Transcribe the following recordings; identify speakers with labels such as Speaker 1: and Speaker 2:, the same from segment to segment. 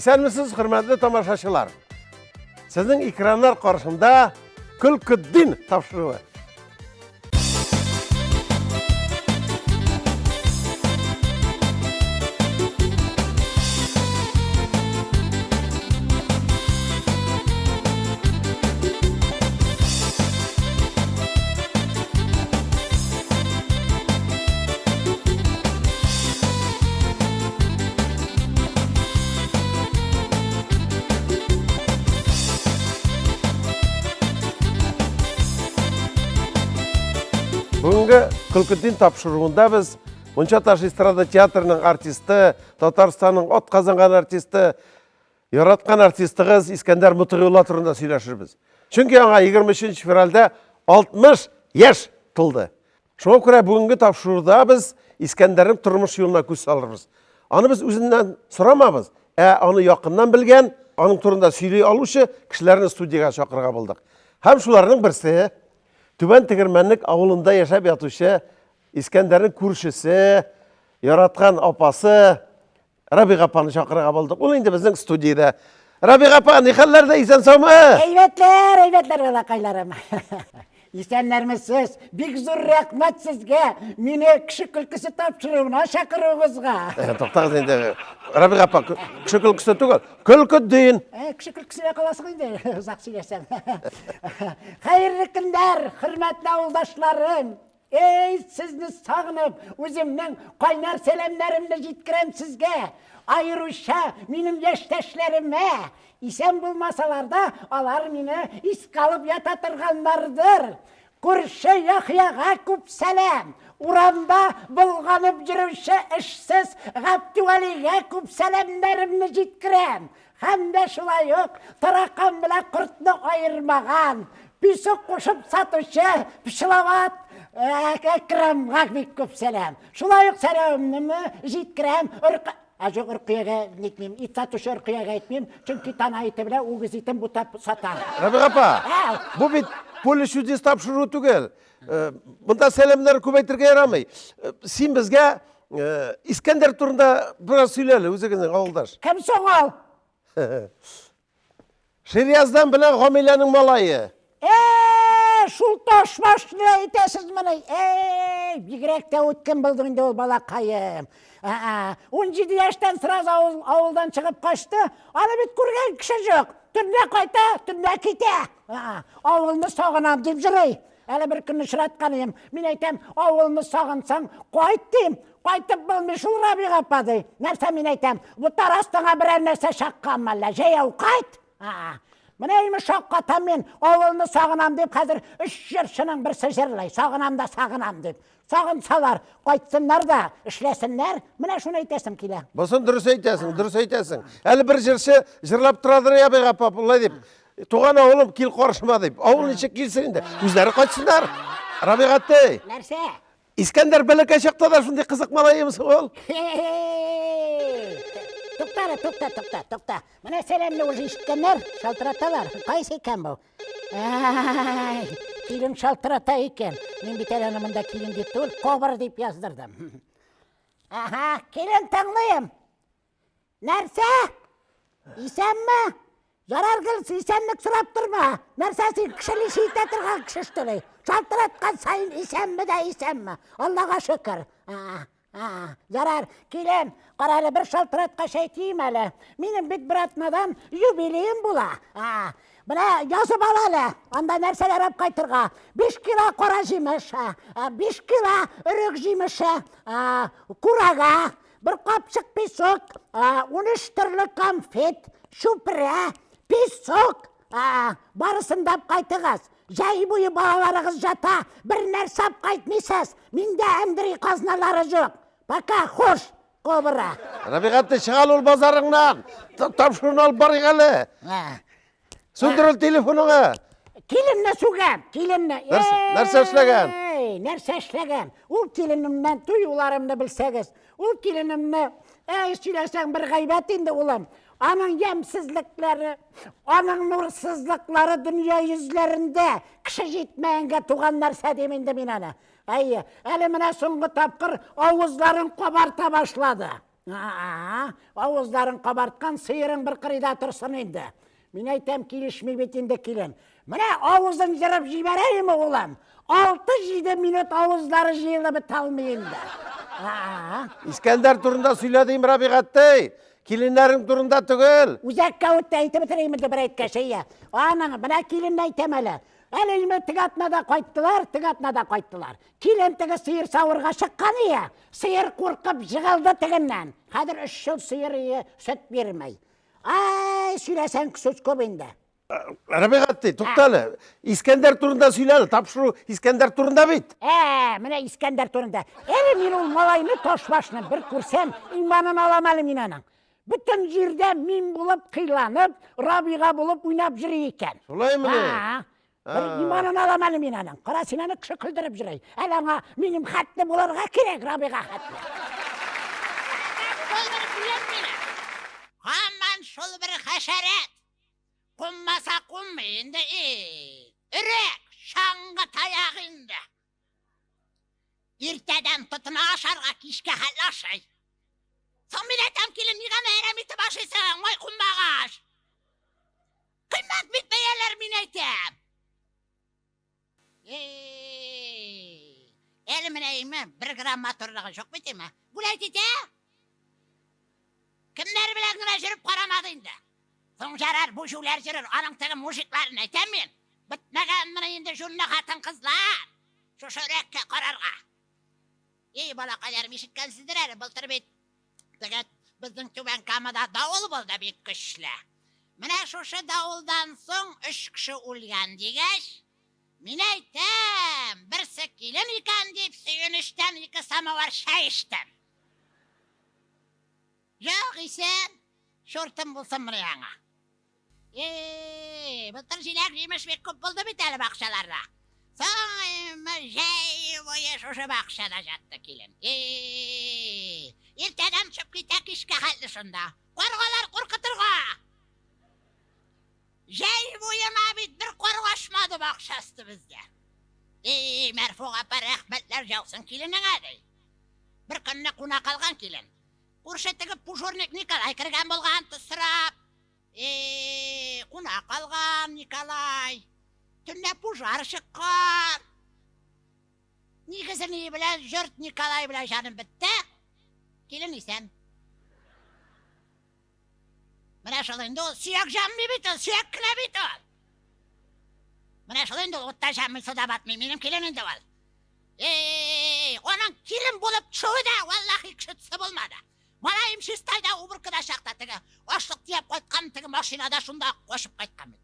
Speaker 1: Исәнмесез, хөрмәтле тамашачылар. Сезнең экраннар каршында Көлкетдин тапшыруы. Бүгенге Көлкетдин тапшыруында без Мунча таш эстрада театрының артисты, Татарстанның ат казанган артисты, яраткан артистыгыз Искәндәр Мотыйгулла турында сөйләшербез. Чөнки аңа 23 февральдә 60 яшь тулды. Шуңа күрә бүгенге тапшыруда без Искәндәрнең тормыш юлына күз салырбыз. Аны без үзеннән сорамабыз, ә аны якыннан белгән, аның турында сөйли алучы кешеләрне студиягә чакырырга булдык. Һәм шуларның берсе Түбән Тегермәнлек авылында яшәп ятучы Искәндәрнең күршесе, яраткан апасы Рабига апаны чакырырга булдык. Ул инде безнең студиядә. Рабига апа, ни хәлләрдә, исән саумы?
Speaker 2: Әйбәтләр, әйбәтләр, балакайларым. Исәннәрмесез? Бик зур рәхмәт сезгә, мине кеше көлкесе тапшыруына чакыруыгызга.
Speaker 1: Э, туктагыз инде. Рабига апа, кеше көлкесе түгел, көлкетдин.
Speaker 2: Э, кеше көлкесенә каласың инде, озак сөйләсәң. Хәерле көннәр, хөрмәтле авылдашларым. Эй, сезне сагынып, үземнең кайнар сәламнәремне җиткерәм сезгә. Аеруча минем яшьтәшләремә. Исән булмасалар да, алар мине искә алып ята торганнардыр. Күрше Яхъяга күп сәлам. Урамда болганып йөрүче эшсез Гаптүвәлигә күп сәламнәремне җиткерәм. Һәм дә шулай ук таракан белән кортны аермаган, песок кушып сатучы пчеловод Әкрамга бик күп сәлам. Шулай ук сәламемне җиткерәм Ә юк, Өркиягә нитмим, ит сатучы Өркиягә әйтмим, чөнки тана ите белән үгез итен бутап сата.
Speaker 1: Рабига апа, бу бит поле чудес тапшыру түгел. Монда сәламнәр күп әйтергә ярамый. Син безгә Искәндәр турында бераз сөйлә әле, үзегезнең авылдаш.
Speaker 2: Кем соң ул?
Speaker 1: Ширияздан белән Гамиләнең малае.
Speaker 2: Э, шул ташбашны әйтәсезмени? Эй, бигрәк тә үткен булды инде ул балакаем. Ә, 17 яшьтән сразу авыл, авылдан чыгып качты. Аны бит күргән кеше юк. Төнлә кайта, төнлә китә. Ә, авылны сагынам дип йөри. Әле бер көнне очраткан идем. Мин әйтәм, авылны сагынсаң, кайт дим. Кайтып булмый шул Рабига апа ди. Нәрсә мин әйтәм, ботар астыңа берәр нәрсә чакканмы әллә? Җәяү кайт. Менә имеш шаккатам мин, авылны сагынам дип хәзер өч җырчының берсе җырлый. Сагынам да сагынам дип. Сагынсалар, кайтсыннар да, эшләсеннәр. Менә шуны әйтәсем килә.
Speaker 1: Бусын дөрес әйтәсең, дөрес әйтәсең. Әле бер җырчы җырлап торадыр Рабига апа, болай дип. Туган авылым кил каршыма дип. Авыл ничек килсен инде? Үзләре кайтсыннар. Рабигатти.
Speaker 2: Нәрсә?
Speaker 1: Искәндәр бәләкәй чакта да шундый кызык малаемы соң ул?
Speaker 2: Тукта әле, тукта, тукта, тукта. Менә сәламне уже ишеткәннәр, шалтыраталар. Кайсы икән бу? Ай, килен шалтырата икән. Мин бит әле аны монда килен дип түгел, кобра дип яздырдым. Ага, килен тыңлыйм. Нәрсә? Исәнме? Ярар гел исәнлек сорап торма. Нәрсә син кешене итә торган кеше что ли? Шалтыраткан саен исәнме дә исәнме? Аллага шөкер. Ярар, килен, кара әле бер шалтыраткач әйтим әле. Минем бит бер атнадан юбилеем була. Менә язып ал әле, анда нәрсәләр алып кайтырга. 5 кило кара җимеш, 5 кило өрек җимеше, курага, бер капчык песок, 13 төрле конфет, чүпрә, песок, барысын да алып кайтыгыз. Җәй буе балаларыгыз җата, бер нәрсә алып кайтмыйсыз. Миндә Андрей казналары юк. Пока, хуш, кобра.
Speaker 1: Рабигатты, чык әле ул базарыңнан. Тапшыруны алып барыйк әле. Сүндер ул телефоныңы.
Speaker 2: Киленне сүгәм, киленне.
Speaker 1: Нәрсә эшләгән?
Speaker 2: Эй, нәрсә эшләгән? Ул киленемнән туюларымны белсәгез. Ул киленемне, әй, сөйләсәң бер гайбәт инде, улым. Аның ямьсезлекләре, аның нурсызлыклары дөнья йөзләрендә кеше җитмәгәнгә туган нәрсә дим инде мин аны. Әйе, әле менә соңгы тапкыр авызларын кабарта башлады. А-а, авызларын кабарткан сыерың бер кырыйда торсын инде. Мин әйтәм, килешми бит инде килен. Менә авызын җырып җибәрәйме, улым? 6-7 минут авызлары җыелып бетә алмый инде. А-а.
Speaker 1: Искәндәр турында сөйлә дим, Рабигаттей. Киленнәрең турында түгел.
Speaker 2: Үзәккә үтте, әйтеп бетерәйм инде бер әйткәч, әйе. Аның, менә киленне әйтәм әле. Әле инде теге атнада кайттылар, теге атнада кайттылар. Килен теге сыер савырга чыккан ие. Сыер куркып жыгылды тегеннән. Хәзер өч ел сыер ие сөт бирмәй. Ай, сөйләсәң сүз күп инде.
Speaker 1: Рәбигатти, тукта әле. Искәндәр турында сөйлә әле. Тапшыру Искәндәр турында бит.
Speaker 2: Ә, менә Искәндәр турында. Әле мин ул малайны ташбашны бер күрсәм, иманын алам әле мин аның. Бөтен җирдә мин булып кыйланып, Рабига булып уйнап йөри икән.
Speaker 1: Шулаймыни?
Speaker 2: А, бер иманын алам әле мин аның. Кара, син аны кеше көлдереп йөри. Әле аңа минем хәтле булырга кирәк, Рабига хәтле.
Speaker 3: Шул бер килен мине. Һаман шул бер хәшәрәт. Куммаса куммый инде, и. Өрәк, чаңгы таяк инде. Иртәдән тотына ашарга, кичкә хәтле ашый. Соң мин әйтәм, килен, нигә әрәм итеп ашыйсың, май куммагач? Кыйммәт бит бәяләр, мин әйтәм. Эй, әле менә име, бер грамм матурлыгы юк бит име. Гулять итә. Кемнәр белән генә йөреп карамады инде. Соң ярар, бу җүләр йөрер, аның теге мужикларын әйтәм мин. Бетмәгән менә инде җүнле хатын-кызлар. Шушы өрәккә карарга. Эй, балакайларым, ишеткәнсездер әле, былтыр бит теге безнең Түбән Камада давыл булды бик көчле. Менә шушы давылдан соң өч кеше үлгән дигәч, мин әйтәм, берсе килен икән дип, сөенечтән ике самовар чәй эчтем. Юк, исән, чуртым булсын менә аңа. Эй, былтыр җиләк-җимеш бик күп булды бит әле бакчаларда. Соң җәй буе шушы бакчада ятты килен. Эй, иртәдән чыгып китә, кичкә хәтле шунда. Каргалар куркытырга. Җәй буена бит бер карга очмады бакча өстебездә. Эй, Мәрфуга апа, рәхмәтләр яусын киленеңә, ди. Бер көнне куна калган килен. Күрше теге пужурник Николай кергән булган, тоз сорап. Э, куна калган Николай. Төнлә пужар чыккан. Нигезе ни белән җорт Николай белән җаным бетте. Килен исән. Менә шул инде ул сөяк җанмый бит ул, сөяк кенә бит ул. Менә шул инде ул утта җанмый, суда батмый. Минем килен инде ул. Эй, аның килен булып төшүе дә, валлахи, кеше төсе булмады. Малаем Чистайда уборкада чакта теге ашлык төяп кайткан теге машинада шунда кочып кайткан бит.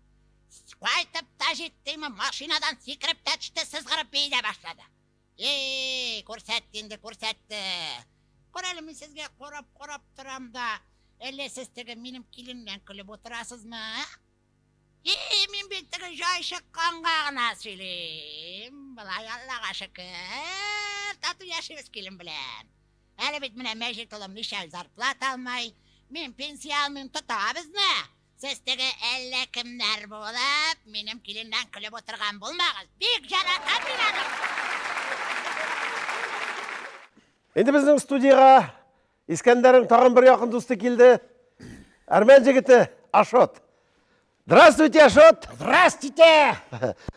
Speaker 3: Кайтып та җиттеме, машинадан сикереп тә төште, сызгырып бии дә башлады. Эй, күрсәтте инде, күрсәтте. Кара әле, мин сезгә карап-карап торам да, әллә сез теге минем киленнән көлеп утырасызмы? И, мин бит теге җай чыкканга гына сөйлим. Болай Аллага шөкер, тату яшибез килен белән. Әле бит менә Мәҗит улым ничә зарплата алмай, мин пенсия алмыйм, тота безне. Сез теге әллә кемнәр булып, минем киленнән көлеп утырган булмагыз. Бик яратам мин аны.
Speaker 1: Инде безнең студиягә Искәндәрнең тагын бер якын дусты килде. Әрмән җегете Ашот. Здравствуйте, Ашот!
Speaker 2: Здравствуйте!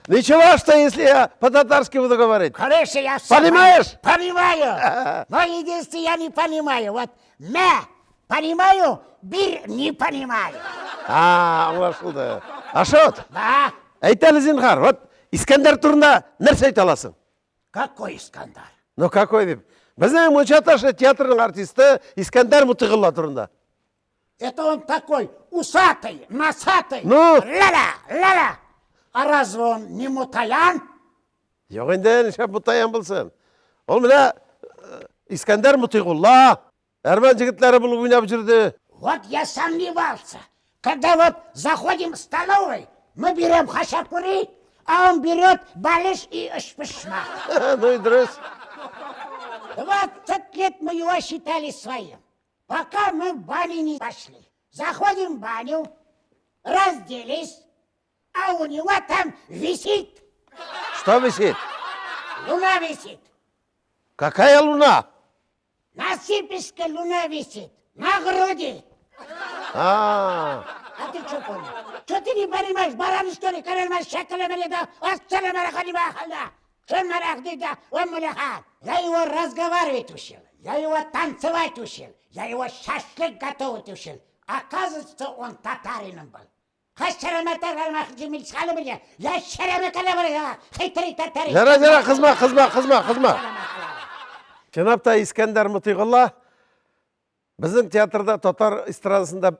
Speaker 1: Ничего, что если я по-татарски буду говорить?
Speaker 2: Конечно, я все
Speaker 1: Понимаешь?
Speaker 2: Понимаю. Но единственное, я не понимаю. Вот мә понимаю, бир не понимаю.
Speaker 1: А, аңлашылды. Ашот,
Speaker 2: Да?
Speaker 1: әйт әле зинһар, вот Искәндәр турында нәрсә әйтә аласың?
Speaker 2: Какой Искандар?
Speaker 1: Ну какой дип. Безнең Мунча ташы театрының артисты Искәндәр Мутыйгулла турында.
Speaker 2: Это он такой усатый, носатый.
Speaker 1: Ну?
Speaker 2: Ля-ля, ля-ля. А разве он не мутаян?
Speaker 1: Юк инде, нишләп Мутаян булсын? Ул менә Искәндәр Мутыйгулла әрмән җегетләре булып уйнап йөрде.
Speaker 2: Вот я сомневался. Когда вот заходим в столовой, мы берем хачапури, а он берет балыш и эчпочмак.
Speaker 1: Ну и дөрес.
Speaker 2: 20 лет мы его считали своим, пока мы в баню не пошли. Заходим в баню, разделись, а у него там висит.
Speaker 1: Что висит?
Speaker 2: Луна висит.
Speaker 1: Какая луна?
Speaker 2: На сипиське луна висит, на груди.
Speaker 1: А,
Speaker 2: А ты что понял? Что ты не понимаешь, баран что ли? Я его разговаривать учил, я его танцевать учил, я его шашлык готовить учил. Оказывается, он татарином был.
Speaker 1: Ярар, ярар, кызма, кызма, кызма, кызма. Чынлап та Искәндәр Мотыйгулла безнең театрда татар эстрадасында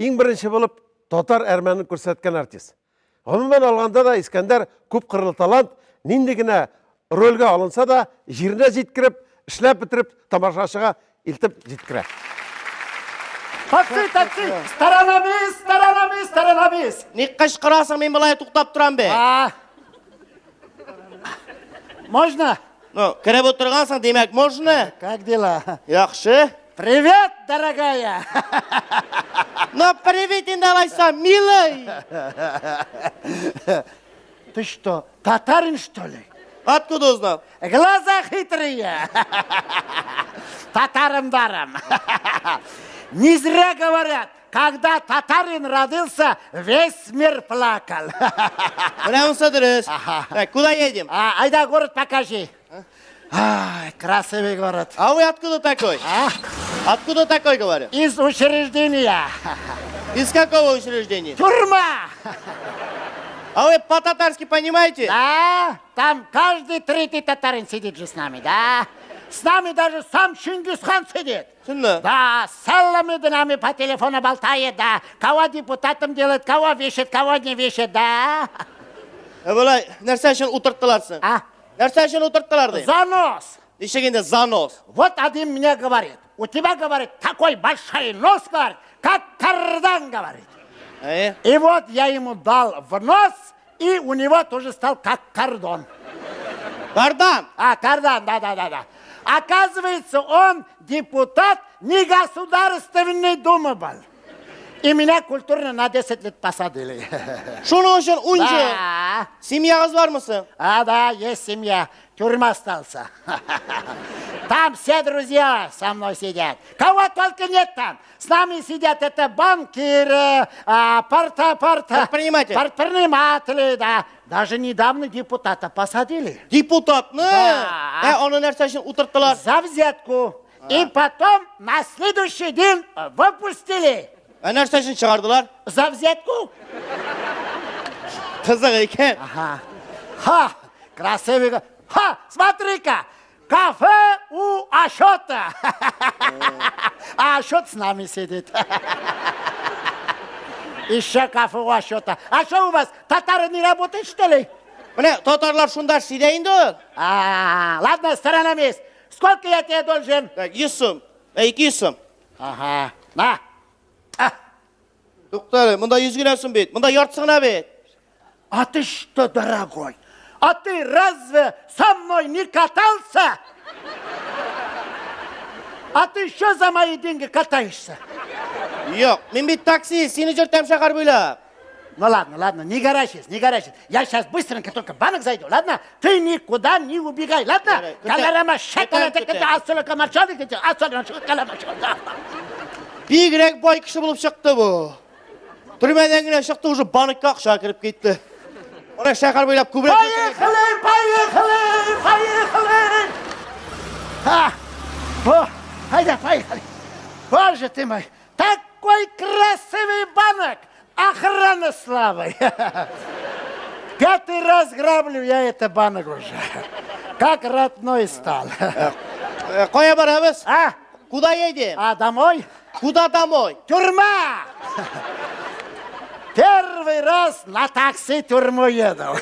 Speaker 1: иң беренче булып татар әрмәнен күрсәткән артист. Гомумән алганда да Искәндәр күп кырлы талант, нинди генә рольгә алынса да, җиренә җиткереп, эшләп бетереп, тамашачыга илтеп җиткерә.
Speaker 4: Такси, такси! Сторонами, сторонами, сторонами!
Speaker 5: Ник кычкырасың, мин болай туктап торам бит.
Speaker 4: А. Можно?
Speaker 5: Ну, кереп утыргансың, димәк, можно?
Speaker 4: Как дела?
Speaker 5: Яхшы.
Speaker 4: Привет, дорогая!
Speaker 5: Ну, привет инде алайса, милый.
Speaker 4: Ты что, татарин, что ли?
Speaker 5: Откуда узнал?
Speaker 4: Глаза хитрые. Татарам даром. Не зря говорят, когда татарин родился, весь мир плакал.
Speaker 5: Менә монысы дөрес.
Speaker 4: Ага.
Speaker 5: Так, куда едем?
Speaker 4: А, айда город покажи. Ай, красивый город.
Speaker 5: А вы откуда такой?
Speaker 4: А?
Speaker 5: Откуда такой, говорю?
Speaker 4: Из учреждения.
Speaker 5: Из какого учреждения?
Speaker 4: Тюрьма.
Speaker 5: А вы по-татарски понимаете?
Speaker 4: Да, там каждый третий татарин сидит же с нами, да? С нами даже сам Чингисхан сидит.
Speaker 5: Чынмы?
Speaker 4: Да, целыми днями по телефону болтает, да. Кого депутатом делает, кого вешает, кого не вешает, да.
Speaker 5: Ә болай, нәрсә өчен утырттылар соң?
Speaker 4: А?
Speaker 5: Нәрсә өчен утырттылар ди?
Speaker 4: Занос.
Speaker 5: Ничек инде занос?
Speaker 4: Вот один мне говорит, у тебя, говорит, такой большой нос, говорит, как кардан, говорит.
Speaker 5: Әйе.
Speaker 4: И вот я ему дал в нос, и у него тоже стал как кордон.
Speaker 5: Кардан.
Speaker 4: А, кардан, да-да-да-да. Оказывается, он депутат не Государственной Думы был. И меня культурно на 10 лет посадили.
Speaker 5: Шуның өчен ун ел.
Speaker 4: Да.
Speaker 5: Семьягыз бармы соң?
Speaker 4: А, да, есть семья. Тюрьма остался. Там все друзья со мной сидят. Кого только нет там. С нами сидят это банкиры, а, порта, порта.
Speaker 5: Предприниматели.
Speaker 4: Предприниматели, да. Даже недавно депутата посадили.
Speaker 5: Депутатны?
Speaker 4: Да.
Speaker 5: Ә аны нәрсә өчен утырттылар?
Speaker 4: За взятку. И потом на следующий день выпустили.
Speaker 5: Ә нәрсә өчен чыгардылар?
Speaker 4: За взятку.
Speaker 5: Кызык икән.
Speaker 4: Ага. Ха, красивый. Ха, смотри-ка, кафе у Ашота. А Ашот с нами сидит. Еще кафе у Ашота. А что у вас, татары не работают, что ли?
Speaker 5: Менә татарлар шунда эшли дә инде ул.
Speaker 4: А, ладно, сторона есть. Сколько я тебе должен?
Speaker 5: Так, 100 сум. Ә 200 сум.
Speaker 4: Ага, на. А,
Speaker 5: Тукта әле, монда 100 генә сум бит. Монда яртысы гына бит.
Speaker 4: А ты что, дорогой? А ты разве со мной не катался? А ты что за мои деньги катаешься?
Speaker 5: Юк, мин бит такси, сине йөртәм шәһәр буйлап.
Speaker 4: Ну ладно, ладно, не горячись, не горячись. Я сейчас быстренько только в банк зайду, ладно? Ты никуда не убегай, ладно?
Speaker 5: Ярай, көтәм,
Speaker 4: Каларама
Speaker 5: көтәм,
Speaker 4: шакала
Speaker 5: көтәм.
Speaker 4: асылы камачады, асылы камачады.
Speaker 5: Бигрәк бай кеше булып чыкты бу. Төрмәдән генә чыкты, уже банкка акча кереп китте. Ана шәһәр буйлап күбрәк йөртергә-
Speaker 4: Поехали, поехали, поехали! А, о, айда, поехали. Боже ты мой, такой красивый банок! Охрана славы! Пятый раз граблю я это банок уже. Как родной стал.
Speaker 5: Э, Кая барабыз?
Speaker 4: А?
Speaker 5: Куда едем?
Speaker 4: А домой?
Speaker 5: Куда домой?
Speaker 4: Тюрьма! Первый раз на такси тюрьму еду.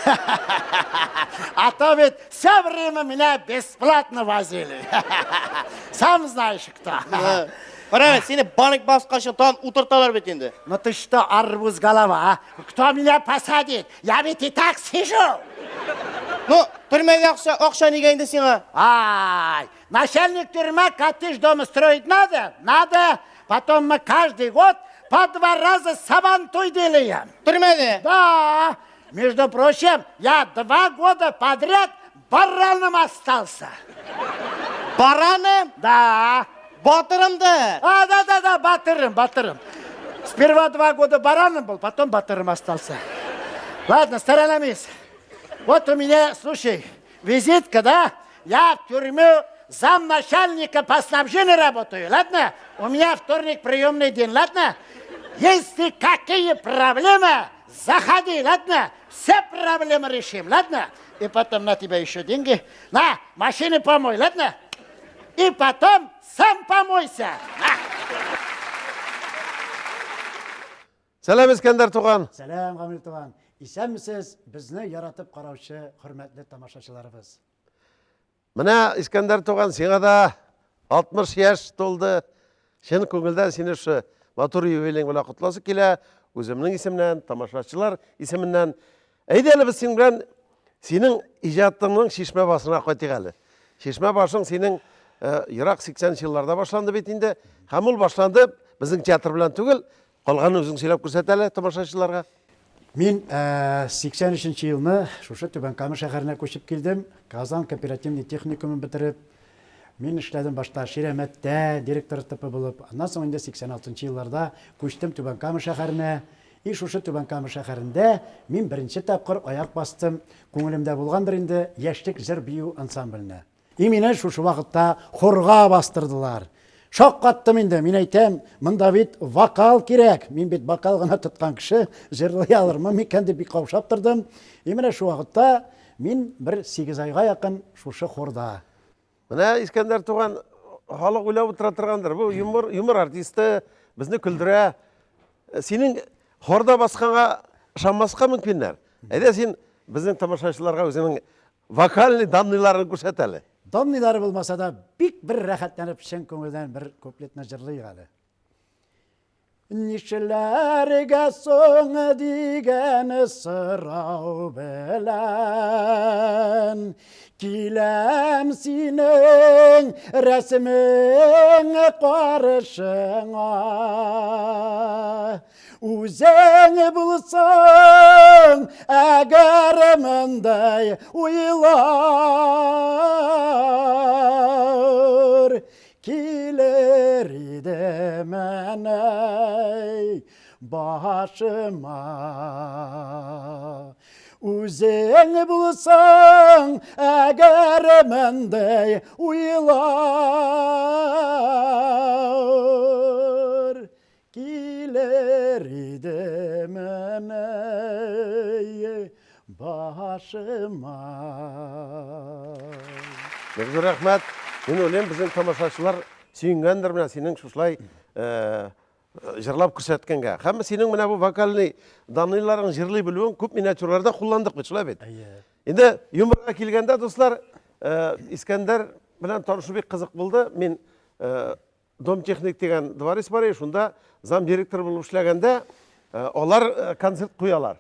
Speaker 4: А то ведь все время меня бесплатно возили. Сам знаешь кто.
Speaker 5: Э, Кара әле, сине банк баскач тагын утырталар бит инде.
Speaker 4: Ну ты что, арбуз голова, а? Кто меня посадит? Я ведь и так сижу.
Speaker 5: Ну, төрмәдә акча, акча нигә инде сиңа?
Speaker 4: Ай, начальник тюрьмы коттедж дома строить надо? Надо. Потом мы каждый год по два раза сабантуй делаем.
Speaker 5: Төрмәдә.
Speaker 4: Да, между прочим, я 2 года подряд бараном остался.
Speaker 5: Бараным?
Speaker 4: Да.
Speaker 5: Батырымдыр.
Speaker 4: А, да, да, да, батырым, батырым. Сперва 2 года бараном был, потом батыром остался. Ладно, сторонамис. Вот у меня, слушай, визитка, да? Я в тюрьму замначальника по снабжению работаю, ладно? У меня вторник приемный день, ладно? Если какие проблемы, заходи, ладно? Все проблемы решим, ладно? И потом на тебя еще деньги. На, машины помой, ладно? И потом сам помойся. На.
Speaker 1: Сәлам, Искәндәр туган.
Speaker 6: Сәлам, Гамил туган. Исәнмесез, безне яратып караучы хөрмәтле тамашачыларыбыз.
Speaker 1: Менә, Искәндәр туган, сиңа да 60 яшь тулды. Чын күңелдән сине шушы матур юбилеең белән котласы килә. Үземнең исемнән, тамашачылар исеменнән. Әйдә әле без синең белән синең иҗатыңның чишмә башына кайтыйк әле. Чишмә башың синең ерак 80 елларда башланды бит инде. Һәм ул башланды безнең театр белән түгел, калганын үзең сөйләп күрсәт әле тамашачыларга.
Speaker 6: Мин 83 елны шушы Түбән Кама шәһәренә күчеп килдем. Казан кооперативный техникумын бетереп, мин эшләдем башта Ширәмәттә директор типы булып. Аннан соң инде 86 елларда күчтем Түбән Кама шәһәренә. И шушы Түбән Кама шәһәрендә мин беренче тапкыр аяк бастым, күңелемдә булгандыр инде, Яшьлек җыр-бию ансамбленә. И мине шушы вакытта хорга бастырдылар. Шаккаттым инде, мин әйтәм, монда бит вокал кирәк, мин бит вокал гына тоткан кеше, җырлый алырмын микән дип бик каушап тордым. И менә шул вакытта мин бер 8 айга якын шушы хорда.
Speaker 1: Менә, Искәндәр туган, халык уйлап утыра торгандыр. Бу юмор, юмор артисты безне көлдерә. Синең хорда басканга ышанмаска мөмкиннәр. Әйдә син безнең тамашачыларга үзеңнең вокальный данныйларын күрсәт әле.
Speaker 6: Данныйлары булмаса да, бик бер рәхәтләнеп, чын күңелдән бер куплетны җырлыйк әле. Нишләргә соң дигән сорау белән киләм синең рәсемең каршыңа. Үзең булсаң, әгәр мондый уйлар килер иде менәй башыма. Үзең булсаң, әгәр мондый уйлар килер иде менәй башыма.
Speaker 1: Бик зур рәхмәт. Мин уйлыйм, безнең тамашачылар сөенгәндер менә синең шушылай җырлап күрсәткәнгә. Һәм синең менә бу вокальный данныйларың, җырлый белүең күп миниатюраларда кулландык бит, шулай бит?
Speaker 6: Әйе.
Speaker 1: Инде юморга килгәндә, дуслар, Искәндәр белән танышу бик кызык булды. Мин Дом техник дигән дворец бар иде, шунда зам директор булып эшләгәндә, алар концерт куялар.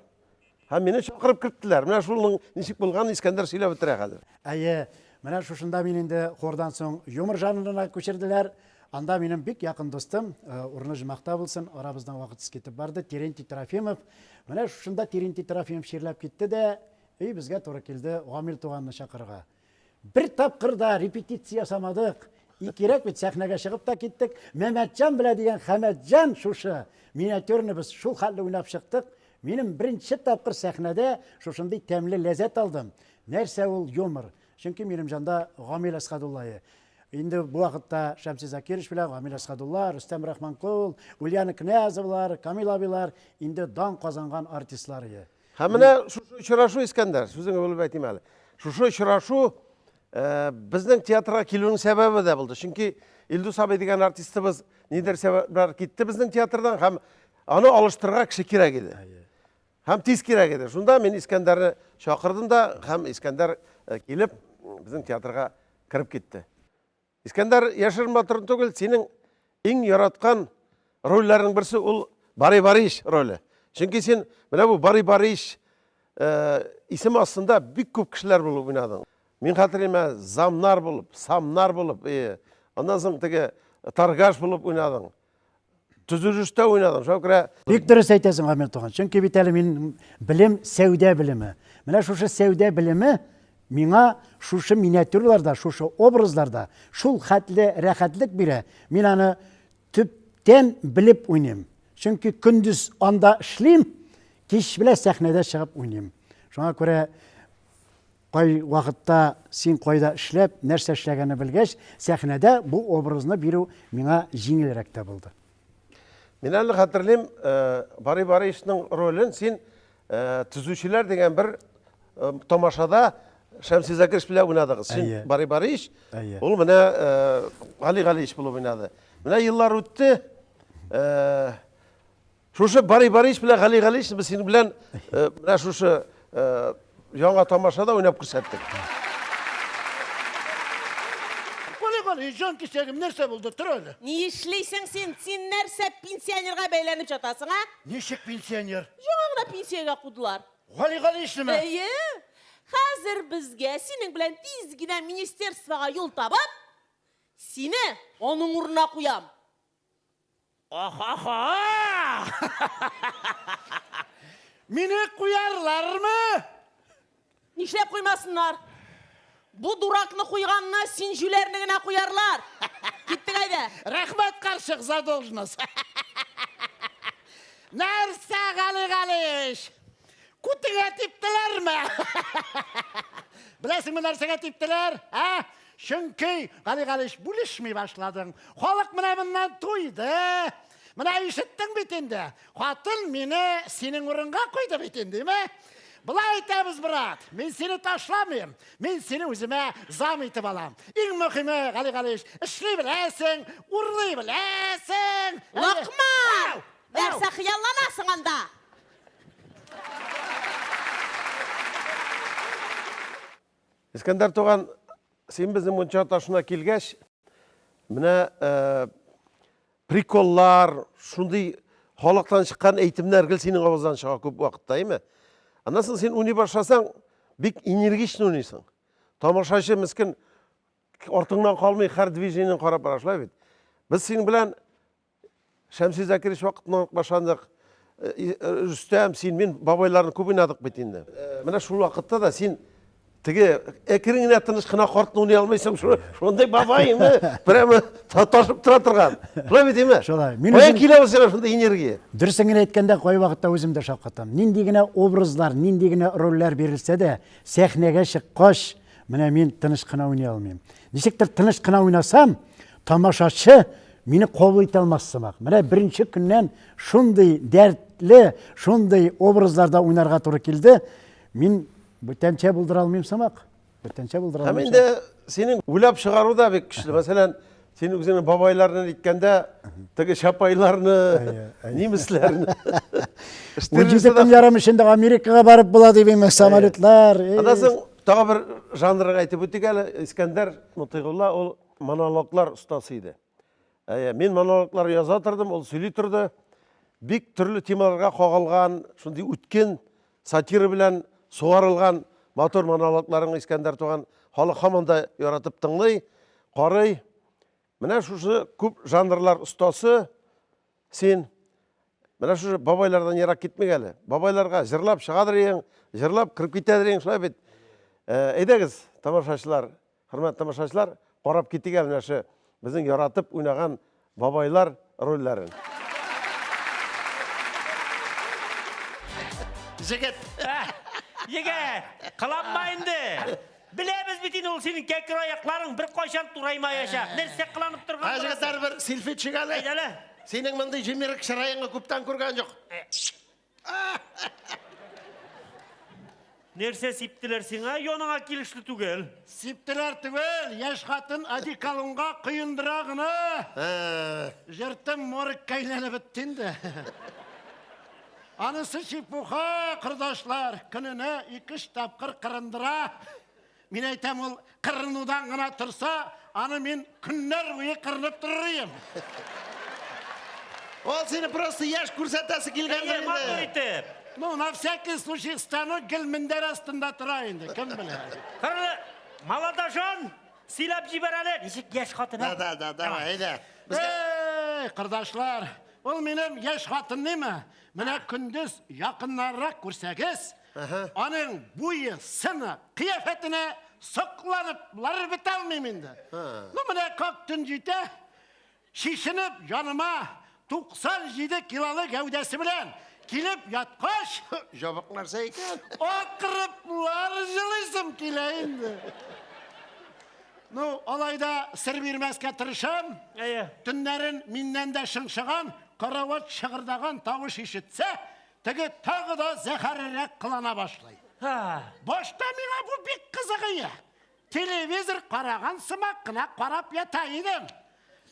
Speaker 1: Һәм мине чакырып керттеләр. Менә шуның ничек булганын Искәндәр сөйләп бетерә хәзер.
Speaker 6: Әйе, менә шушында мин инде хордан соң юмор жанрына күчерделәр. Анда минем бик якын дустым, урыны җомахта булсын, арабыздан вакытсыз китеп барды, Терентий Трофимов. Менә шушында Терентий Трофимов чирләп китте дә, и безгә туры килде Гамил туганны чакырырга. Бер тапкыр да репетиция ясамадык. И кирәк бит, сәхнәгә чыгып та киттек. Мәмәтҗан белә дигән Хәмәтҗан шушы миниатюрны без шул хәтле уйнап чыктык. Минем беренче тапкыр сәхнәдә шушындый тәмле ләззәт алдым. Нәрсә ул юмор? Чөнки минем җанда Гамил Әсхәдуллае. Инде бу вакытта Шәмси Закирович белән Гамил Әсхәдулла, Рөстәм Рахманкул, Ульяна Князевалар, Камил абыйлар инде дан казанган артистлар иде.
Speaker 1: Һәм менә шушы очрашу, Искәндәр, сүзеңне бүлеп әйтим әле. Шушы очрашу э, безнең театрга килүнең сәбәбе дә булды. Чөнки Илдус абый дигән артистыбыз нидер сәбәпләр китте безнең театрдан һәм аны алыштырырга кеше кирәк иде. Һәм тиз кирәк иде. Шунда мин Искәндәрне чакырдым да һәм Искәндәр э, килеп безнең театрга кереп китте. Искәндәр, яшерен батырын түгел, синең иң яраткан рольләрнең берсе ул Барый Барыч роле. Чөнки син менә бу Барый Барыч э, исеме астында бик күп кешеләр булып уйнадың. Мин хәтерлим, замнар булып, самнар булып, э, аннан соң теге торгаш булып уйнадың. Төзелештә уйнадың. Шуңа күрә
Speaker 6: Бик дөрес әйтәсең, Гамил туган. Чөнки бит әле мин белем сәүдә белеме. Менә шушы сәүдә белеме. Миңа шушы миниатюраларда, шушы образларда шул хәтле рәхәтлек бирә, мин аны төптән белеп уйныйм. Чөнки көндез анда эшлим, кич белән сәхнәдә чыгып уйныйм. Шуңа күрә кай вакытта син кайда эшләп, нәрсә эшләгәнне белгәч, сәхнәдә бу образны бирү миңа җиңелрәк тә булды.
Speaker 1: Мин әле хәтерлим, Бари Бариевичның ролен син Төзүчеләр дигән бер тамашада Шәмси Закирович белән уйнадыгыз. Син Бари Бариевич, ул менә Гали Галиевич булып уйнады. Менә еллар үтте. Шушы Бари Бариевич белән Гали Галиевич без синең белән менә шушы Яңа тамашада уйнап күрсәттек.
Speaker 4: Гали, Гали, җан кисәгем, нәрсә булды? Тор әле.
Speaker 7: Ни эшлисең син? Син нәрсә пенсионерга бәйләнеп жатасың, а?
Speaker 4: Ничек пенсионер?
Speaker 7: Яңа гына пенсиягә кудылар.
Speaker 4: Гали Галиевичнымы?
Speaker 7: Әйе. Хәзер безгә синең белән тиз генә министерствога юл табып, сине аның урынына куям.
Speaker 4: Ахаха! Мине куярлармы?
Speaker 7: Нишләп куймасыннар? Бу дуракны куйганны син җүләрне генә куярлар. Киттек әйдә.
Speaker 4: Рәхмәт, карчык, за должность. Нәрсә, Гали Галиевич? Күтеңә типтеләрме? Беләсеңме нәрсәгә типтеләр? Ә? Чөнки, Гали Галиевич, бүлешми башладың. Халык менә моннан туйды. Менә ишеттең бит инде. Хатын мине синең урынга куйды бит инде, име? Болай итәбез, брат. Мин сине ташламыйм. Мин сине үземә зам итеп алам. Иң мөһиме, Гали Галиевич, эшли беләсең, урлый беләсең.
Speaker 7: Локман! Нәрсә хыялланасың анда?
Speaker 1: Искәндәр туган, син безнең мунча ташына килгәч, менә э, приколлар, шундый халыктан чыккан әйтемнәр гел синең авыздан чыга күп вакытта, әйме? Аннан соң син уйный башласаң, бик энергично уйныйсың. Тамашачы мескен артыңнан калмый, һәр движениең карап бара, шулай бит. Без синең белән Шәмси Закирович вакытыннан ук башландык. Э, э, Рөстәм, син, мин бабайларны күп уйнадык бит инде. Э, менә шул вакытта да син теге әкрен генә тыныч кына картны уйный алмыйсың, шундый бабай инде, прямо ташып тора торган. Шулай бит име?
Speaker 6: Шулай.
Speaker 1: Мин Кая килә ул сиңа шундый энергия?
Speaker 6: Дөресен генә әйткәндә, кайвакытта үзем дә шаккатам. Нинди генә образлар, нинди генә рольләр бирелсә дә, сәхнәгә чыккач, менә мин тыныч кына уйный алмыйм. Ничектер тыныч кына уйнасам, тамашачы Мине кабул итә алмас сымак. Менә беренче көннән шундый дәртле, шундый образларда уйнарга туры килде. Мин бүтәнчә булдыра алмыйм сымак. Бүтәнчә булдыра
Speaker 1: алмыйм. Һәм инде синең уйлап чыгару да бик көчле. Мәсәлән, син үзеңнең бабайларны әйткәндә, теге чапайларны, немецләрне.
Speaker 6: 17 көн ярым эчендә Америкага барып була дип име, самолетлар.
Speaker 1: Аннан соң тагы бер жанрга әйтеп үтик әле. Искәндәр Мотыйгулла ул монологлар остасы иде. Әйе, мин монологлар яза тордым, ул сөйли торды. Бик төрле темаларга кагылган, шундый үткен сатира белән сугарылган матур монологларын Искәндәр туган халык һаман да яратып тыңлый, карый. Менә шушы күп жанрлар остасы син. Менә шушы бабайлардан ерак китмик әле. Бабайларга җырлап чыгадыр идең, җырлап кереп китәдер идең, шулай бит. Әйдәгез, тамашачылар, Хөрмәтле тамашачылар, карап китик әле менә шу безнең яратып уйнаган бабайлар рольләрен.
Speaker 4: Җегет.
Speaker 8: Егет, кыланма инде. Беләбез бит инде ул синең кәкре аякларың беркайчан тураймаячак. Нәрсә кыланып торган?
Speaker 4: Ә җегетләр бер селфи төшик әле.
Speaker 8: Әйдә әле.
Speaker 4: Синең мондый җимерек чыраеңны күптән күргән юк.
Speaker 8: Нәрсә сиптеләр сиңа? Яныңа килешле түгел.
Speaker 4: Сиптеләр түгел, яшь хатын одеколонга коендыра гына. Җыртым моргка әйләнеп бетте инде. Анысы чепуха, кордашлар, көненә ике-өч тапкыр кырындыра. Мин әйтәм, ул кырынудан гына торса, аны мин көннәр буе кырынып торыр идем. Ул сине просто яшь күрсәтәсе килгәндер инде.
Speaker 8: Матур итеп.
Speaker 4: Ну, на всякий случай станок гел мендәр астында тора инде, кем белә.
Speaker 8: Кыры, молодожен, сөйләп җибәр әле. Ничек яшь хатын,
Speaker 4: Да, да, да, давай, әйдә. Эй, кордашлар, ул минем яшь хатынныймы? Менә көндез якыннаррак күрсәгез, Аның буе, сыны, кыяфәтенә сокланып барып бетә алмыйм инде. Ну, менә как төн җитә, чишенеп яныма 97 килолы гәүдәсе белән килеп яткач,
Speaker 1: Җабык нәрсә икән.
Speaker 4: Акырыплар җылыйсым килә инде. Ну, алай да сер бирмәскә тырышам.
Speaker 8: Әйе.
Speaker 4: Төннәрен миннән дә шыңшыган, карават шыгырдаган тавыш ишетсә, теге тагы да зәһәррәк кылана башлый. Башта миңа бу бик кызык иде. Телевизор караган сымак кына карап ята идем.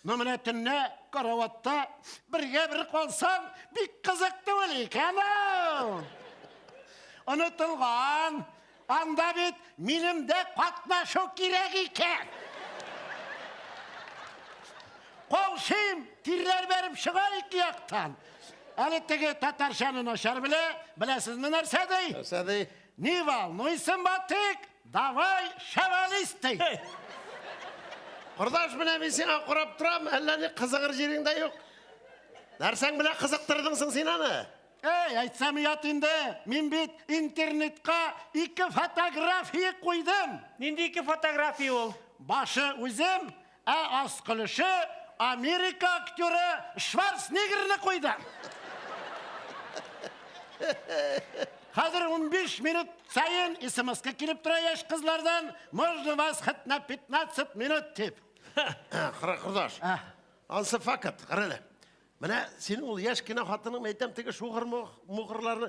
Speaker 4: Ну, менә төнлә караватта бергә бер калсаң, бик кызык түгел икән ул. Онытылган. Анда бит минем дә катнашу кирәк икән. Каушыйм, тирләр бәреп чыга ике яктан. Әле теге татарчаны начар белә, беләсезме нәрсә ди?
Speaker 1: Нәрсә ди?
Speaker 4: Не волнуйся, Батык, давай шевелись ди.
Speaker 1: Кордаш, менә мин сиңа карап торам, әллә ни кызыгыр җирең дә юк. Нәрсәң белән кызыктырдың соң син аны?
Speaker 4: Эй, әйтсәм оят инде, мин бит интернетка ике фотография куйдым.
Speaker 8: Нинди ике фотография ул?
Speaker 4: Башы үзем, ә аскы өлеше Америка актеры Шварценеггерны куйдым. Хәзер 15 минут саен смс-ка килеп тора яшь кызлардан, можно вас хоть на 15 минут дип.
Speaker 1: Кара, кордаш. Ансы факт, кара әле. Менә синең ул яшь кенә хатының, әйтәм, теге шугыр мугырларны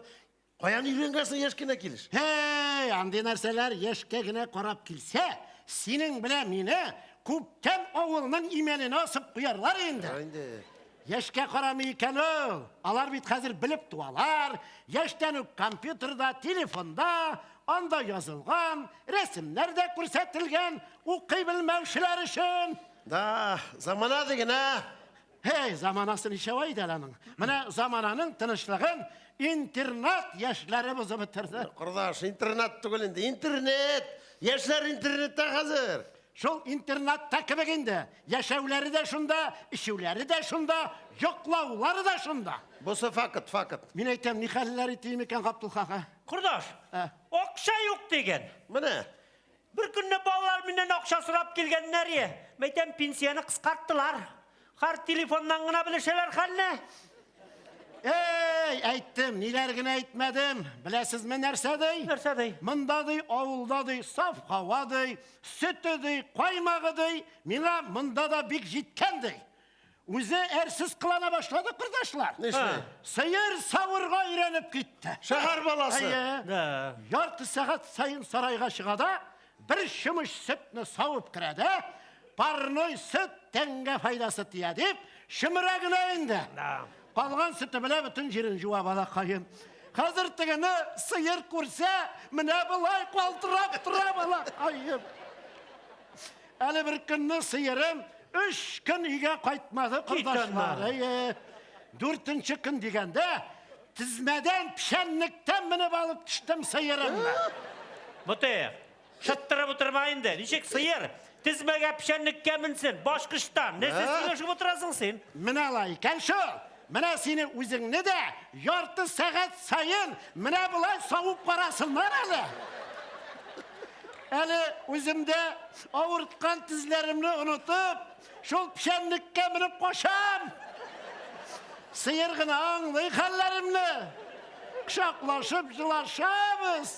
Speaker 1: каян өйрәнгәнсең яшь кенә килеш?
Speaker 4: Һей, андый нәрсәләр яшькә генә карап килсә, синең белән мине күптән авылның имәненә асып куярлар инде.
Speaker 1: Инде.
Speaker 4: Яшькә карамый икән ул. Алар бит хәзер белеп туалар. Яшьтән үк компьютерда, телефонда, анда язылган, рәсемнәр дә күрсәтелгән, укый белмәүчеләр өчен.
Speaker 1: Да, замана диген, ә?
Speaker 4: Һей, заманасы ничәвә иде әле аның. Менә замананың тынычлыгын интернат яшьләре бозып бетерде.
Speaker 1: Кордаш, интернат түгел инде, интернет. Яшьләр интернетта хәзер.
Speaker 4: Шул интернатта кебек инде. Яшәүләре дә шунда, эчүләре дә шунда, йоклаулары да шунда.
Speaker 1: Бусы факт, факт.
Speaker 4: Мин әйтәм, ни хәлләр итим икән Габдулхака?
Speaker 8: Кордаш, акча юк диген.
Speaker 1: Менә.
Speaker 8: Бер көнне балалар миннән акча сорап килгәннәр е. Мәйтәм, пенсияне кыскарттылар. Хәр телефоннан гына белешәләр хәлне.
Speaker 4: Эй, әйттем, ниләр генә әйтмәдем. Беләсезме нәрсә ди?
Speaker 8: Нәрсә ди?
Speaker 4: Монда ди, авылда ди, саф һава ди, сөте ди, каймагы ди. Миңа монда да бик җиткән ди. Үзе әрсез кылана башлады, кордашлар.
Speaker 1: Нишләй?
Speaker 4: Сыер савырга өйрәнеп китте.
Speaker 1: Шәһәр баласы.
Speaker 4: Әйе.
Speaker 8: Да.
Speaker 4: Ярты сәгать саен сарайга чыга да, бер чүмеч сөтне савып керә дә, парной сөт тәнгә файдасы тия дип, чөмерә генә инде.
Speaker 8: Да.
Speaker 4: Калган сөте белән бөтен җирен жуа балакаем. Хәзер тегене сыер күрсә, менә болай калтырап тора балакаем. Әле бер көнне сыерым өч көн өйгә кайтмады, кордашлар. Әйе. Дүртенче көн дигәндә, тезмәдән, печәнлектән менеп алып төштем сыерымны.
Speaker 8: Мотыйк, шыттырып утырма инде. Ничек сыер тезмәгә печәнлеккә менсен, башкычтан. Нәрсә сөйләшеп утырасың син?
Speaker 4: Менә алай икән шул. Менә сине үзеңне дә ярты сәгать саен менә болай савып карасыннар әле. Әле үземдә авырткан тезләремне онытып, шул печәнлеккә менеп качам. Сыер гына аңлый хәлләремне. Кочаклашып җылашабыз.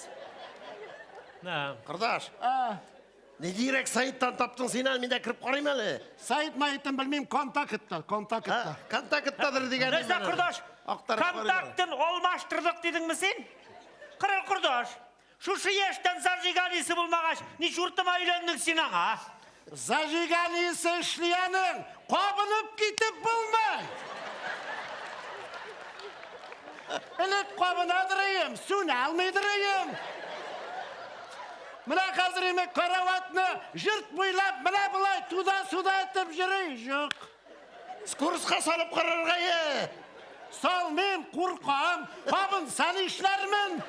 Speaker 1: Кордаш, Ниндирәк сайттан таптың син аны? Мин дә кереп карыйм әле.
Speaker 4: Сайт майтын белмим, контактта, контактта.
Speaker 1: Контакттадыр дигән.
Speaker 8: Нәрсә, кордаш? Контактын алмаштырдык дидеңме син? Кырыл кордаш. Шушы яшьтән зажиганиесе булмагач, ни чуртыма өйләндең син аңа?
Speaker 4: Зажиганиесе эшли аның, кабынып китеп булмый. Элек кабынадыр ием, сүнә алмыйдыр ием. Менә хәзер инде караватны җырт буйлап менә болай туда-суда итеп йөри. Юк.
Speaker 1: Скоростька салып карарга е.
Speaker 4: Салмыйм, куркам, кабынса нишләрмен?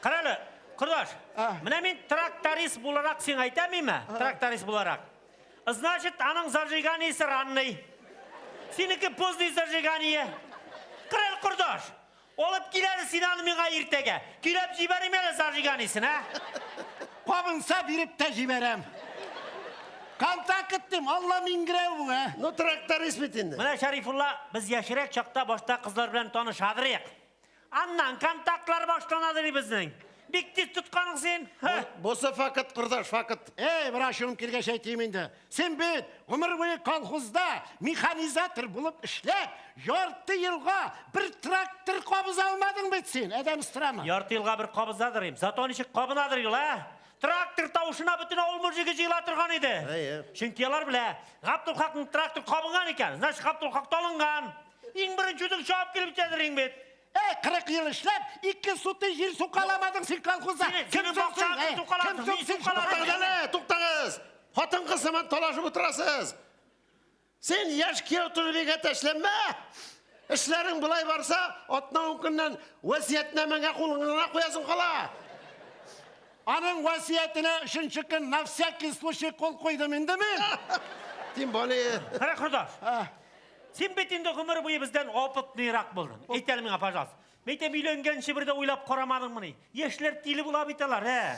Speaker 8: Кара әле, кордаш. Менә мин тракторист буларак сиңа әйтәм име? Тракторист буларак. Значит, аның зажиганиесе ранный. Синеке поздний зажигание. Кара әле, кордаш. Алып кил әле син аны миңа иртәгә. Көйләп җибәрим әле зажиганиесен, ә?
Speaker 4: Кабынса биреп тә җибәрәм. Контакт дим, Алла миңгерәү бу, ә?
Speaker 1: Ну, тракторист бит инде.
Speaker 8: Менә Шәрифулла, без яшьрәк чакта башта кызлар белән танышадырык. Аннан контактлар башлана ди безнең. Бик тиз тотканың син.
Speaker 1: Бусы факт, кордаш, факт.
Speaker 4: Эй, бер ачуым килгәч әйтим инде. Син бит гомер буе колхозда механизатор булып эшләп, ярты елга бер трактор кабыза алмадың бит син, адәм странно.
Speaker 8: Ярты елга бер кабызадыр им. Зато ничек кабынадыр ул, ә? Трактор тавышына бөтен авыл мужигы җыела торган иде.
Speaker 1: Әйе.
Speaker 8: Чөнки алар белә, Габдулхакның трактор кабынган икән, значит, Габдулхак талынган. Иң беренче үзең чабып килеп җитәдер иң бит.
Speaker 4: Эй, 40 ел эшләп, ике сутый җир сукаламадың син колхозда.
Speaker 8: Синең бакчаңны
Speaker 4: Кем
Speaker 8: сукаладым,
Speaker 4: соң
Speaker 8: мин
Speaker 4: син?
Speaker 8: сукаладым.
Speaker 1: Туктагыз әле, туктагыз. Хатын-кыз сыман талашып утырасыз. Син яшь кияү түгел бик әтәчләнмә. Эшләрең болай барса, атна-ун көннән васыятьнамәңә кулыңны гына куясың кала.
Speaker 4: Аның васыятенә өченче көн на всякий случай кул куйдым инде мин.
Speaker 1: Тем более.
Speaker 8: Кара кордаш. Син бит инде гомер буе бездән опытныйрак булдың. Әйт әле миңа, пожалуйста. Мин әйтәм, өйләнгәнче бер дә уйлап карамадыңмыни? Яшьләр тиле була бит алар, ә?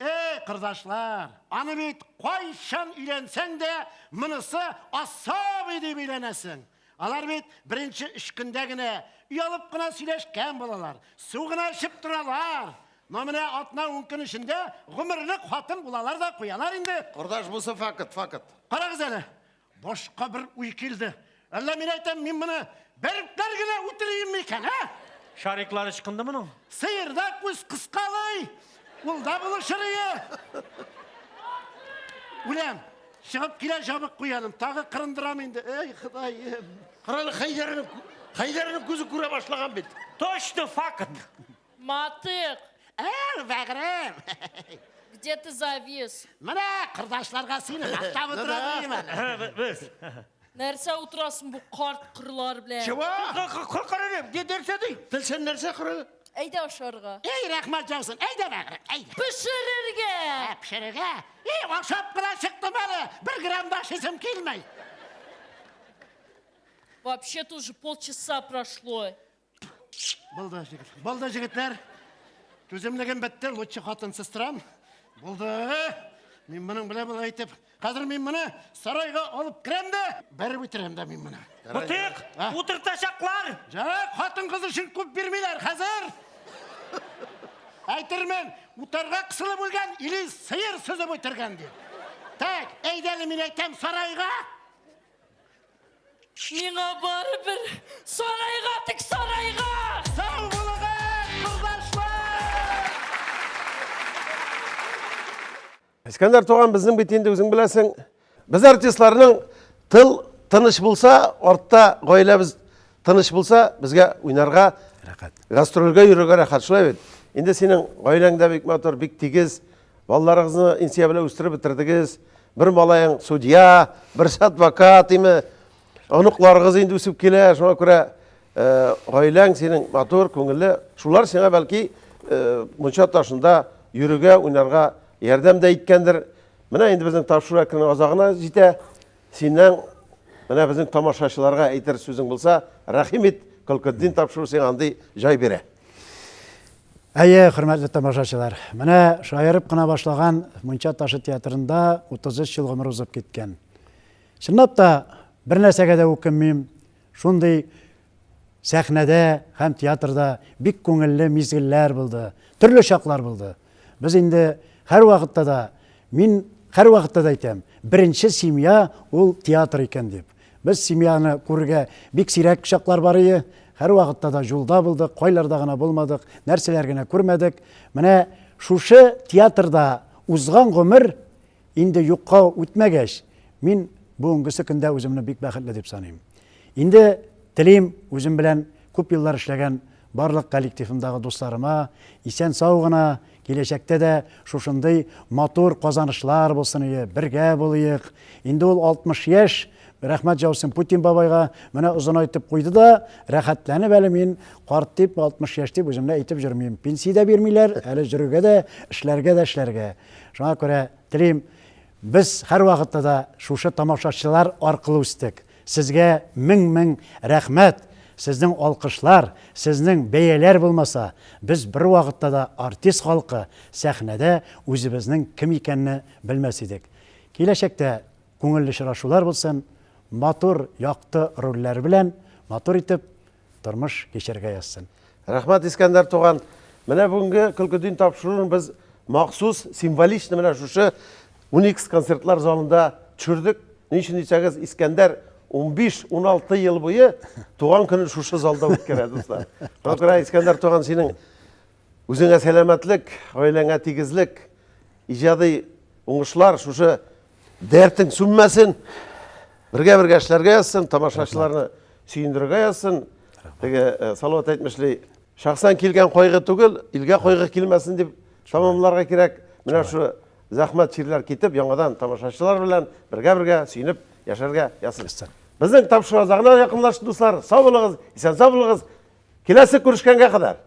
Speaker 4: Эй, кордашлар, аны бит кайчан өйләнсәң дә, монысы особый дип өйләнәсең. Алар бит беренче өч көндә генә оялып кына сөйләшкән булалар, су гына эчеп торалар. Но менә атна-ун көн эчендә гомерлек хатын булалар да куялар инде.
Speaker 1: Кордаш, бусы факт, факт.
Speaker 4: Карагыз әле, башка бер уй килде. Әллә мин әйтәм, мин моны бәреп генә үтерим микән, ә?
Speaker 8: Шариклар ычкынды моның.
Speaker 4: Сыерда күз кыскалый, ул да булышыр ие. Үләм, чыгып килә жабык куяным, тагы кырындырам инде. Эй, Ходаем.
Speaker 1: Карале, Хәйдәрнең Хәйдәрнең күзе күрә башлаган бит.
Speaker 8: Точно факт.
Speaker 7: Матык!
Speaker 4: Әу, бәгърем.
Speaker 7: Где ты завис?
Speaker 4: Менә кордашларга сине мактап утыра дим әле.
Speaker 8: Без.
Speaker 7: Нәрсә утырасың бу карт кырлар белән?
Speaker 1: Чего?
Speaker 8: Карале, нәрсә ди?
Speaker 1: Телсен нәрсә кыры?
Speaker 7: Әйдә ашарга.
Speaker 4: Эй, рәхмәт яусын. Әйдә, бәгърем, әйдә.
Speaker 7: Пешерергә!
Speaker 4: Ә, пешерергә. Эй, ашап кына чыктым әле. Бер грамм да ашыйсым килмәй.
Speaker 7: Вообще-то уже полчаса прошло.
Speaker 4: Булды, җегет. Булды, җегетләр. Түземлегем бетте, лучше хатынсыз торам. Булды. Мин моның белән болай итеп, хәзер мин моны сарайга алып керәм дә, бәреп үтерәм дә мин моны.
Speaker 8: Мытык, утыртачаклар.
Speaker 4: Жак, хатын-кыз өчен күп бирмиләр хәзер. Әйтермен, утарга кысылып үлгән или сыер сөзеп үтергән дип. Так, әйдә әле мин әйтәм сарайга.
Speaker 7: Миңа барыбер сарайга тик сарайга!
Speaker 4: Сау булыгыз, кордашлар!
Speaker 1: Искәндәр туган, безнең бит инде үзең беләсең, без артистларның тыл тыныч булса, артта гаиләбез тыныч булса, безгә уйнарга,
Speaker 6: рәхәт.
Speaker 1: Гастрольгә йөрергә рәхәт, шулай бит. Инде синең гаиләң дә бик матур, бик тигез. Балаларыгызны Инсия белән үстереп бетердегез. Бер малаең судья, берсе адвокат, име. Оныкларыгыз инде үсеп килә, шуңа күрә э, гаиләң синең матур, күңелле. Шулар сиңа бәлки э, мунча ташында йөрергә, уйнарга ярдәм дә иткәндер. Менә инде безнең тапшыру әкрен азагына җитә. Синнән менә безнең тамашачыларга әйтер сүзең булса, рәхим ит, Колкетдин тапшыру сиңа андый җай бирә.
Speaker 6: Әйе, хөрмәтле тамашачылар, менә шаярып кына башлаган Мунча ташы театрында 33 ел гомер узып киткән. Чынлап та, бер нәрсәгә дә үкенмим. Шундый сәхнәдә һәм театрда бик күңелле мизгелләр булды, төрле чаклар булды. Без инде һәрвакытта да, мин һәрвакытта да әйтәм, беренче семья ул театр икән дип. Без семьяны күрергә бик сирәк чаклар бар ие. Һәрвакытта да юлда булдык, кайларда гына булмадык, нәрсәләр генә күрмәдек. Менә шушы театрда узган гомер инде юкка үтмәгәч, мин бүгенгесе көндә үземне бик бәхетле дип саныйм. Инде телим үзем белән күп еллар эшләгән барлык коллективымдагы дусларыма исән-сау гына, киләчәктә дә шушындый матур казанышлар булсын ие, бергә булыйк. Инде ул 60 яшь, рәхмәт яусын Путин бабайга, менә озынайтып куйды да, рәхәтләнеп әле мин карт дип, 60 яшь дип үземне әйтеп йөрмим. Пенсия дә бирмиләр, әле йөрергә дә, эшләргә дә эшләргә. Шуңа күрә телим, без һәрвакытта да шушы тамашачылар аркылы үстек. Сезгә мең-мең рәхмәт! Сезнең алкышлар, сезнең бәяләр булмаса, без бервакытта да артист халкы сәхнәдә үзебезнең кем икәнне белмәс идек. Киләчәктә күңелле очрашулар булсын, матур, якты рольләр белән матур итеп тормыш кичерергә язсын.
Speaker 1: Рәхмәт, Искәндәр туган. Менә бүгенге Көлке дин тапшыруын без махсус символично менә шушы Уникс концертлар залында төшердек. Ни өчен дисәгез, Искәндәр 15-16 ел буе туган көнен шушы залда үткәрә, дуслар. Шуңа күрә, Искәндәр туган, синең үзеңә сәламәтлек, гаиләңә тигезлек, иҗади уңышлар, шушы дәртең сүнмәсен, бергә-бергә эшләргә язсын, тамашачыларны сөендерергә язсын. Теге э, Салават әйтмешли, шәхсән килгән кайгы түгел, илгә кайгы килмәсен дип тәмамларга кирәк. Менә шушы зәхмәт чирләр китеп, яңадан тамашачылар белән бергә-бергә сөенеп яшәргә язсын. Безнең тапшыру азагына якынлашты, дуслар. Сау булыгыз, исән-сау булыгыз. Киләсе күрешкәнгә кадәр.